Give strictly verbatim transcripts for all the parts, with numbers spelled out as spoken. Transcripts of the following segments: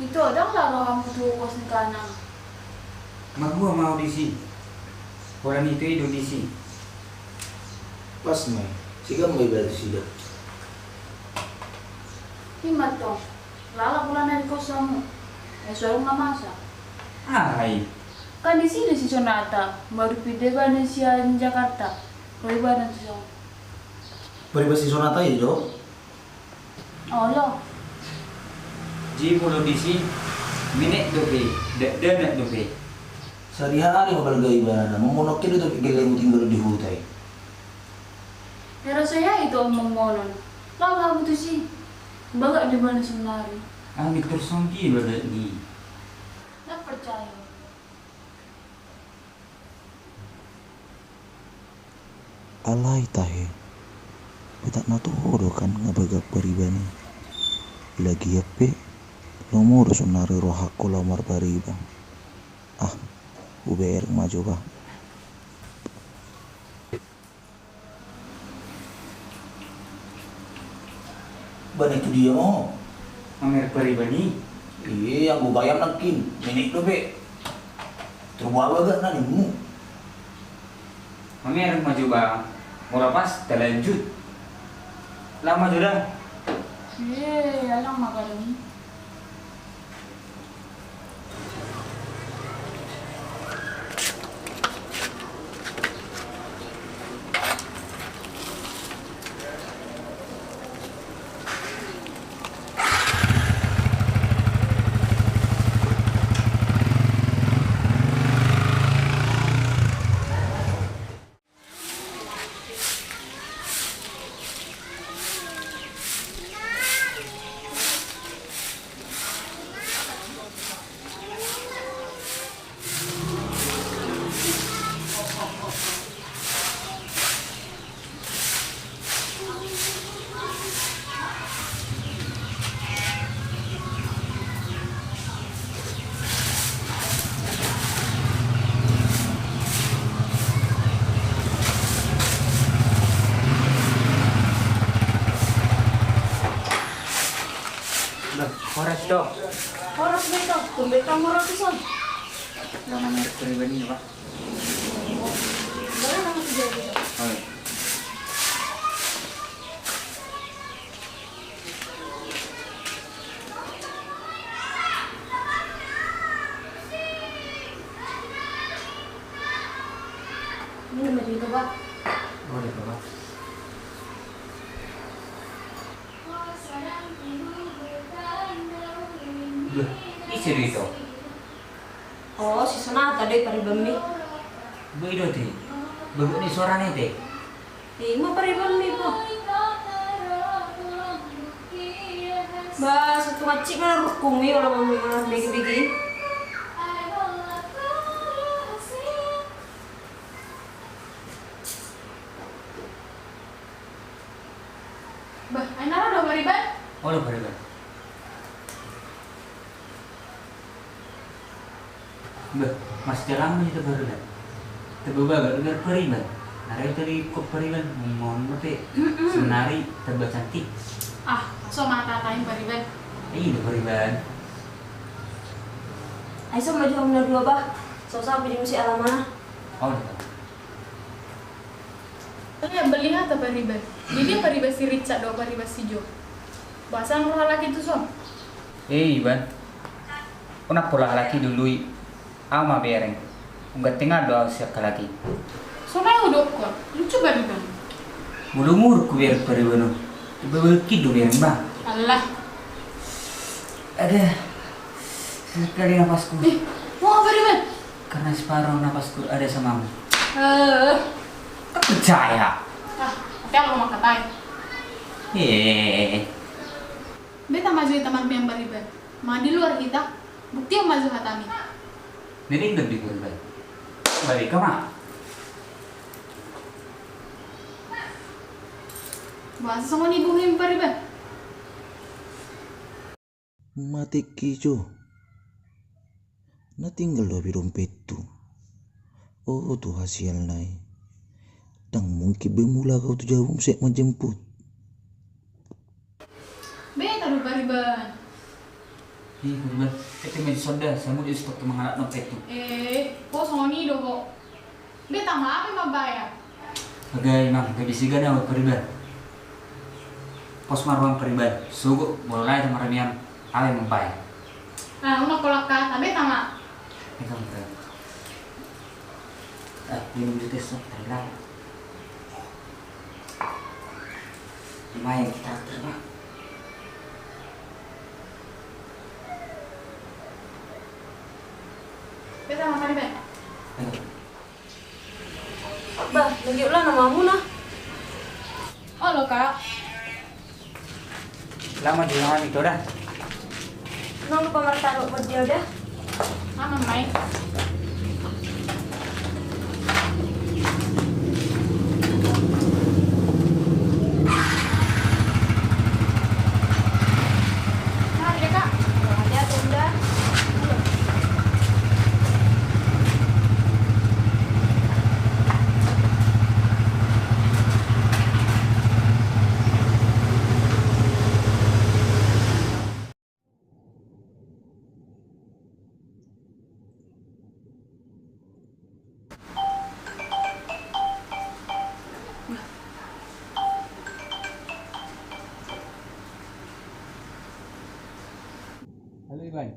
Ito, ndang la rohamu tu kos ni kanang? Marhua ma au disi. Holan ito i do disi. Pas ma i. Sigan ma iba disi do. I ma tong. Lala pola na di kos hamu. Eh, so adong na masa. Aha i? Kan disi do si Sonata, baru pinda ibana sian Jakarta. Ro ibana tu son. Pariban si Sonata i do? Olo. Jadi molo disi, menek dope, dakdanak dope. Sadihari ma balga ibana, mamonok i do dope gellengmu tinggal di huta i. Hera so ya ito mamonon. Laho hamu tusi. Bagak do ibana saonari. Ami tarsongki bagak ni. Ndang percaya. Alai tahe, petak na toho do kan nga bagak pariban i. Lagian pe, lomo do saonari rohangku laho marpariban. Ah, hubereng ma jo bah. Bane tu dia ma ho? Mamereng pariban i. Iya, anggo bayam nangkin, menek dope. Terbawa gak na nimu. Mamereng ma jo bah, molo pas talanjut. Laho ma jo da. Iya, alang ma kadang. Horas do. Horas do ito. Tumben tong molo tu son. Lama merek pribadi apa? Minum aja itu, Pak. Oh, ada, Pak. Ise do ito? Oh, si Sonata do i paribanmi. Boi do te. Bagak ni suarana i te. Ima paribanmi po. Bah, satu kacik mana rukung i, olo mami mana begi-begi. Bah, ai na ro do pariban? Olo pariban. Bah, mas jalan ni tu pariban. Tebebal ger pariban. Narai tadi kop pariban, mohon mate. Sonari tebal cantik. Ah, so mata tain pariban. Iya pariban. Ai so maju hamna dua bah. So sampai di musi alamana. Oh, dah. Ia beli hata pariban. Jadi pariban si Richard do pariban si Jo. Boasa ro halak i tu son? Eh, Iban. Unang pola halak i dulu i. Au ma bereng. Unggat tengah do au siak halak i. Sonai udokkon. Lucu pariban. Bulu muruk ku bereng pariban. Bebel kidu bereng bang. Allah. Ada. Sekali napasku. Eh, mau apa pariban? Karena separuh napasku ada samamu. Eh. Tak percaya. Ah, tapi aku mau katai. Eh. Beta maju hita marmian pariban. Mandi luar hita. Bukti yang maju hatami. Nini lebih pariban. Balik ke mana? Boasa songon i buhim pariban. Mate kijo. Na tinggal do be dompettu. Oh, tu hasial nai. Dang mungkin be mulak au tu jabu muse manjemput. Beta do pariban. Ih, pariban. Ete ma dison da, sabut i stok tu mangalap dompet tu. Eh, pos songon i do ho. Be tama, aha pe mambaen? Aga, Imang, gabe siga na ho pariban. Pos ma roham pariban. Sogot, molo lae tama ramian, aha pe mambaen? Ah, unang kolak kata, be tama. Ega, ega. Ah, minum dulu tes, oh, tadi lah. Lumayan kita atur, Bang. Beta makan, Bang. Ayo. Bah, lagi ulang nama muna. Halo, Kak. Lama di rumah itu dah. Nang lupa martaruh buat dia udah. Aman, Mai. Mari, Kak. Hati-hati, udah. Halo, Iban.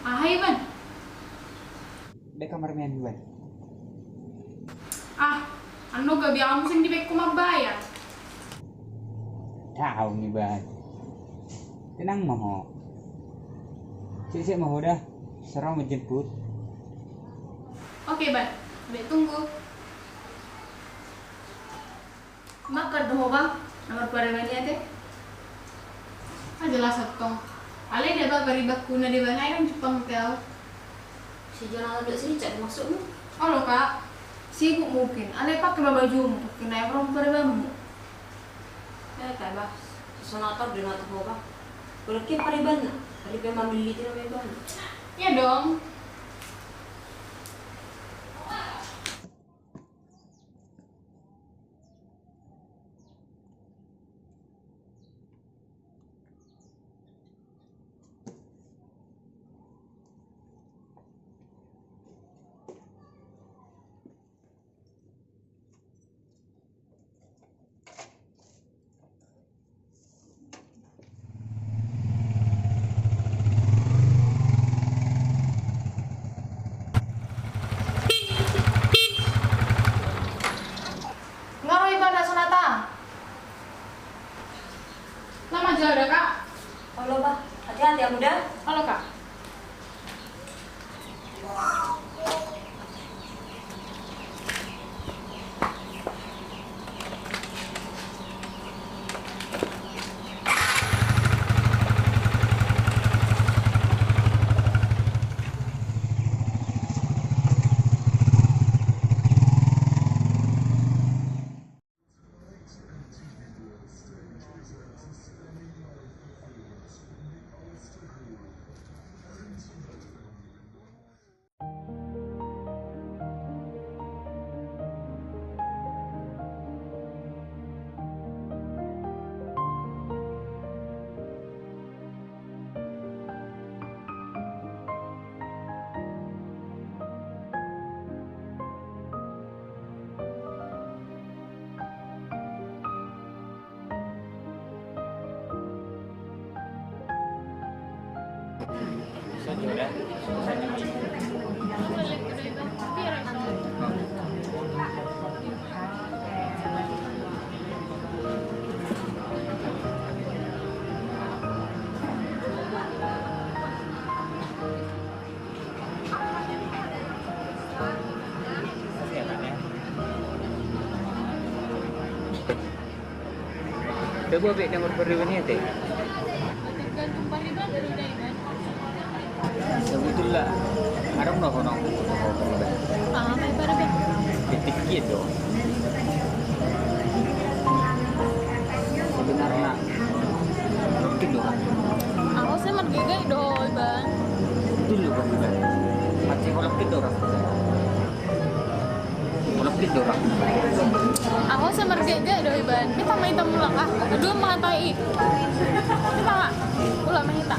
Aha, Iban? Be kamar mian, Iban. Ah, annon gabe au muse dibaen ho mambayar. Tahu ni, Bang. Tenang ma ho. Siap-siap ma ho dah. Serau menjemput. Oke, Bang. Baik, tunggu. Makan do ho, Bang. Nomor pariban i ate. Ah, jelas antong. Alai dia ba paribanku na di bang ai kan Jepang tau. Si Jonathan dohot si Richard maksudmu? Olo, Kak. Sibuk mungkin. Alai pake ma bajumu, mungkin na ro paribanmu. Eh, tai bah. Si Jonathan do na tu ho bah. Udah ke paribanna. Pariban mamili tira paribanna. Iya dong. Nga ro ibana sonata. Lama jauh dah, Kak. Olo bah, hati-hati ya, Muda. Olo, Kak. Coba, Bek, nomor pariban i, Bek. Tergantung pariban, Bang. Sebetulna, adong do ho nang. Ah, apa pariban? Titik gitu. Sebenarna. Lokin do kan? Aku sih margege do, Iban. Itu lo kan, Iban. Masih ho lokin do kan? Ho lokin. Dorang. Aho samargege do iban. Mita ma hita mulak ah. Dua ma hata i. Mita ma. Mulak ma hita.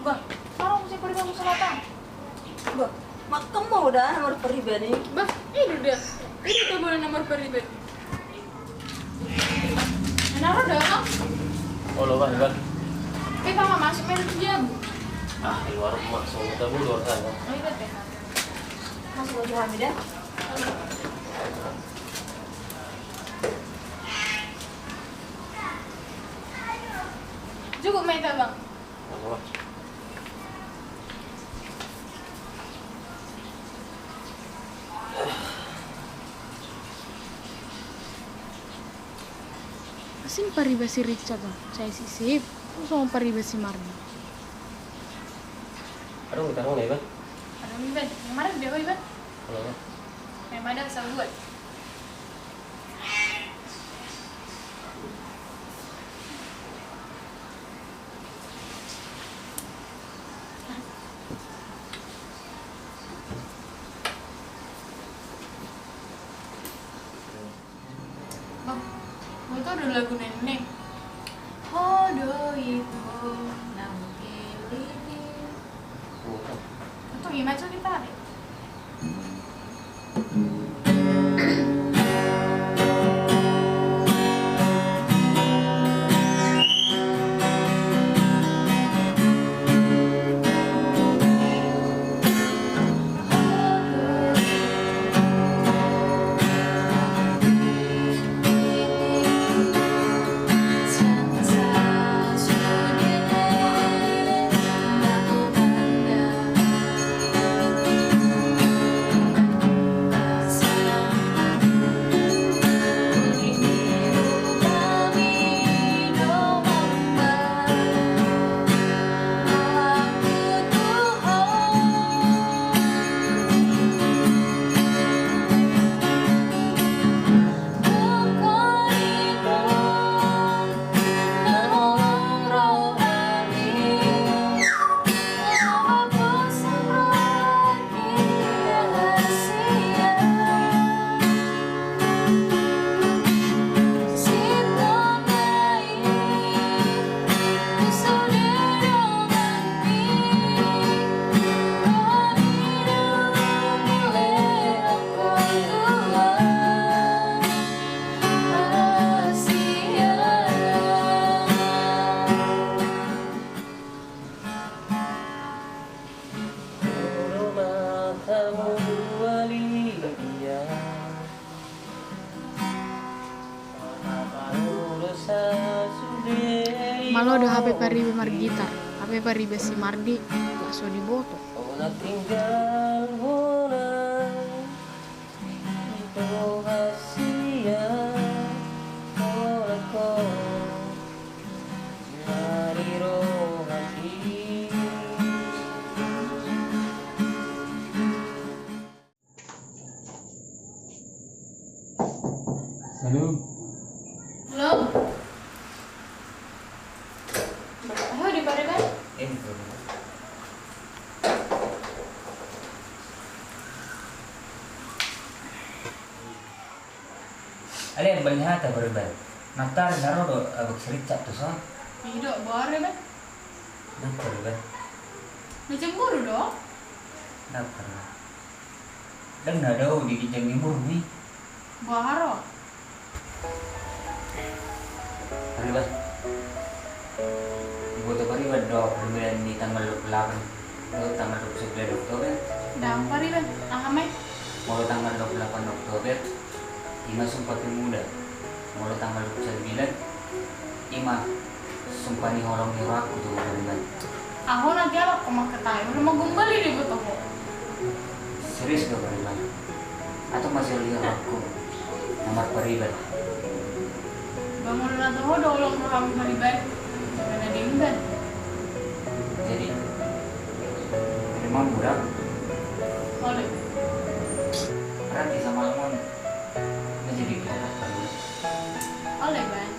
Bah, sarong si pariban selatan. Bah, makan mau dah nomor pariban ini. Bah, ini dah. Ini tuh boleh nomor pariban. Naro dah. Olo, bah, bah. Kita mau masuk main jam. Ah, di warung masuk kita dulu sana. Oh, iya, teh. Masuk lagi Hamidah. Cukup main tabang. Asing pariba si Richard, Bang. Saya si Sip. Terus sama pariba si Mardi. Aduh, kita mau nih, Bang. Aduh, Iban. Yang mana dia, Iban? Halo, Bang. Yang mana sabuat? Bang, mau tau do lagu na i? Ho do i tu nang keliti. Untung i maco kita deh. Malo do hape pariba margitar, hape pariba si Mardi, lak so diboto. Halo. Halo. Aho, di pariban? Eh, di pariban. Ale, bali hata pariban. Nanti na ro do abang si Richard tu son. Ido, boha do, Bang? Napa do, Bang? Na cemburu do? Napa do? Dang na dao di ginjang ni umurmu i. Boha ro? Pariban. Diboto pariban do pariban ni tanggal dua puluh delapan dohot tanggal dua puluh sembilan Oktober? Dang pariban. Aha ma i? Molo tanggal dua puluh delapan Oktober, i ma Sumpah Pemuda. Molo tanggal dua puluh sembilan, i ma Sumpah ni holong ni rohangku tu ho pariban. Aho na dialap ho mangkatai, molo magombal i diboto ho. Serius do pariban. Atok ma sihol ni rohangku na marpariban. Ba molo na toho do holong roham pariban, na denggan. Jadi, Budak. Olo. Berarti samalam on na jadi kita. Olo, Bang.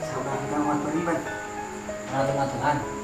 Sabar, Bang, Bang, Bang. Nah, Tuhan, Tuhan.